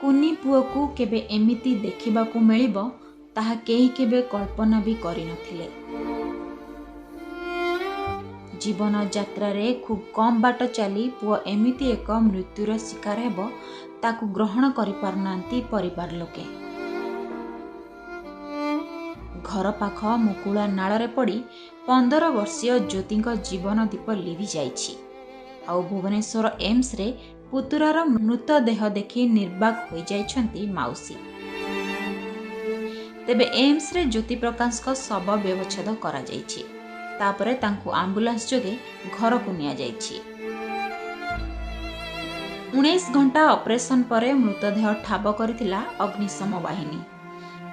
କୁନି ପୁଅକୁ କେବେ ଏମିତି ଦେଖିବାକୁ ମିଳିବ ତାହା କେହି କେବେ କଳ୍ପନା ବି କରିନଥିଲେ। ଜୀବନ ଯାତ୍ରାରେ ଖୁବ୍ କମ୍ ବାଟ ଚାଲି ପୁଅ ଏମିତି ଏକ ମୃତ୍ୟୁର ଶିକାର ହେବ, ତାକୁ ଗ୍ରହଣ କରିପାରୁନାହାନ୍ତି ପରିବାର ଲୋକେ। ଘର ପାଖ ମୁକୁଳା ନାଳରେ ପଡ଼ି 15 ବର୍ଷୀୟ ଜ୍ୟୋତିଙ୍କ ଜୀବନ ଦୀପ ଲିଭି ଯାଇଛି। ଆଉ ଭୁବନେଶ୍ୱର ଏମ୍ସରେ ପୁତୁରାର ମୃତଦେହ ଦେଖି ନିର୍ବାକ ହୋଇଯାଇଛନ୍ତି ମାଉସୀ। ତେବେ ଏମ୍ସରେ ଜ୍ୟୋତିପ୍ରକାଶଙ୍କ ଶବ ବ୍ୟବଚ୍ଛେଦ କରାଯାଇଛି। ତାପରେ ତାଙ୍କୁ ଆମ୍ବୁଲାନ୍ସ ଯୋଗେ ଘରକୁ ନିଆଯାଇଛି। 19 ଘଣ୍ଟା ଅପରେସନ ପରେ ମୃତଦେହ ଠାବ କରିଥିଲା ଅଗ୍ନିଶମ ବାହିନୀ।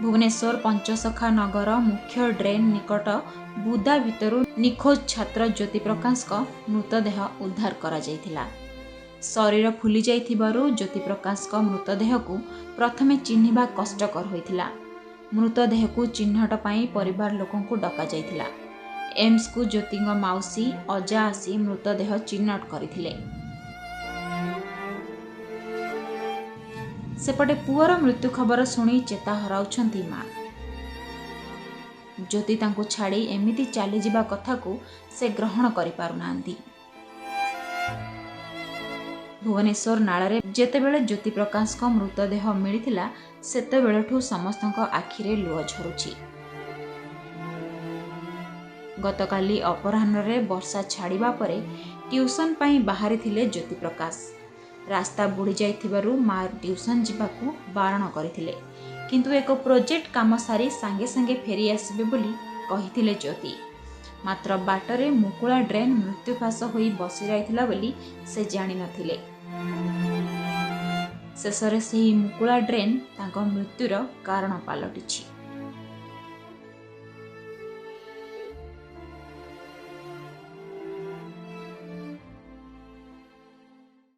ଭୁବନେଶ୍ୱର ପଞ୍ଚସଖା ନଗର ମୁଖ୍ୟ ଡ୍ରେନ୍ ନିକଟ ବୁଦା ଭିତରୁ ନିଖୋଜ ଛାତ୍ର ଜ୍ୟୋତିପ୍ରକାଶଙ୍କ ମୃତଦେହ ଉଦ୍ଧାର କରାଯାଇଥିଲା। ଶରୀର ଫୁଲି ଯାଇଥିବାରୁ ଜ୍ୟୋତିପ୍ରକାଶଙ୍କ ମୃତଦେହକୁ ପ୍ରଥମେ ଚିହ୍ନିବା କଷ୍ଟକର ହୋଇଥିଲା। ମୃତଦେହକୁ ଚିହ୍ନଟ ପାଇଁ ପରିବାର ଲୋକଙ୍କୁ ଡକାଯାଇଥିଲା। ଏମ୍ସକୁ ଜ୍ୟୋତିଙ୍କ ମାଉସୀ, ଅଜା ଆସି ମୃତଦେହ ଚିହ୍ନଟ କରିଥିଲେ। ସେପଟେ ପୁଅର ମୃତ୍ୟୁ ଖବର ଶୁଣି ଚେତା ହରାଉଛନ୍ତି ମା। ଜ୍ୟୋତି ତାଙ୍କୁ ଛାଡ଼ି ଏମିତି ଚାଲିଯିବା କଥାକୁ ସେ ଗ୍ରହଣ କରିପାରୁନାହାନ୍ତି। ଭୁବନେଶ୍ୱର ନାଳରେ ଯେତେବେଳେ ଜ୍ୟୋତିପ୍ରକାଶଙ୍କ ମୃତଦେହ ମିଳିଥିଲା, ସେତେବେଳଠୁ ସମସ୍ତଙ୍କ ଆଖିରେ ଲୁହ ଝରୁଛି। ଗତକାଲି ଅପରାହ୍ନରେ ବର୍ଷା ଛାଡ଼ିବା ପରେ ଟ୍ୟୁସନ୍ ପାଇଁ ବାହାରିଥିଲେ ଜ୍ୟୋତିପ୍ରକାଶ। ରାସ୍ତା ବୁଡ଼ି ଯାଇଥିବାରୁ ମା ଟ୍ୟୁସନ୍ ଯିବାକୁ ବାରଣ କରିଥିଲେ, କିନ୍ତୁ ଏକ ପ୍ରୋଜେକ୍ଟ କାମ ସାରି ସାଙ୍ଗେ ସାଙ୍ଗେ ଫେରି ଆସିବେ ବୋଲି କହିଥିଲେ ଜ୍ୟୋତି। ମାତ୍ର ବାଟରେ ମୁକୁଳା ଡ୍ରେନ୍ ମୃତ୍ୟୁଫାଶ ହୋଇ ବସି ରହିଥିଲା ବୋଲି ସେ ଜାଣିନଥିଲେ। ଶେଷରେ ସେହି ମୁକୁଳା ଡ୍ରେନ୍ ତାଙ୍କ ମୃତ୍ୟୁର କାରଣ ପାଲଟିଛି।